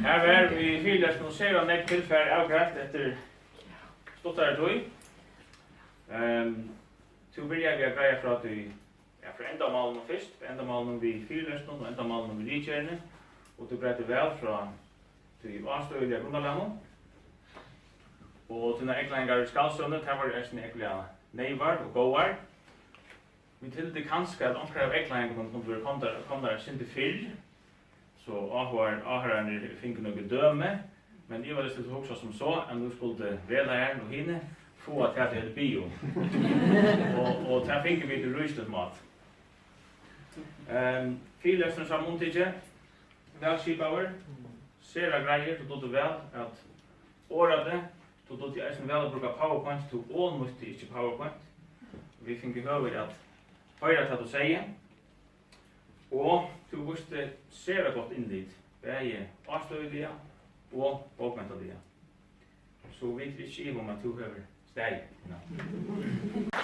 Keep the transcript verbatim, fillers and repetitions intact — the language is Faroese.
Her var í fyrilestrinum sera nógv tilfar avgreitt eftir stuttari tíð. Ehm, tú byrjaði við at greiða frá tí, ja, frá endamálunum fyrst, frá endamálunum við fyrilestrinum og endamálunum við ritgerðini, og tú greiddi væl frá tí ástøðiliga grundarlagnum. Og tínar eygleiðingar í Skaldsøguni, tær vóru eisini ógvuliga neyvar og góðar. Vit hildu kanska, at onkrar av eygleiðingunum kundu verið komnar, komnar eitt sindur fyrr, so áhugar-, áhoyrararnir fingu nøkur dømi, men ivaleyst, tú hugsar sum so, at nú skuldu vegleiðarin og hini fáa tað, tey høvdu biðið um. Og, og tað fingu vit í ríkiligum máta. Ehm, fyrilesturin sum mundtøka, væl skipaður, sera greiður, tú dugdi væl at orða teg, tú dugdi eisini væl at brúka PowerPoint, tú ovurnýtti ikki PowerPoint. Vit fingu høvi at hoyra tað, tú segði. Og tú vísti sera gott innlit, bæði ástøðiliga og bókmentaliga. So vit eru ikki í iva um, at tú hevur staðið.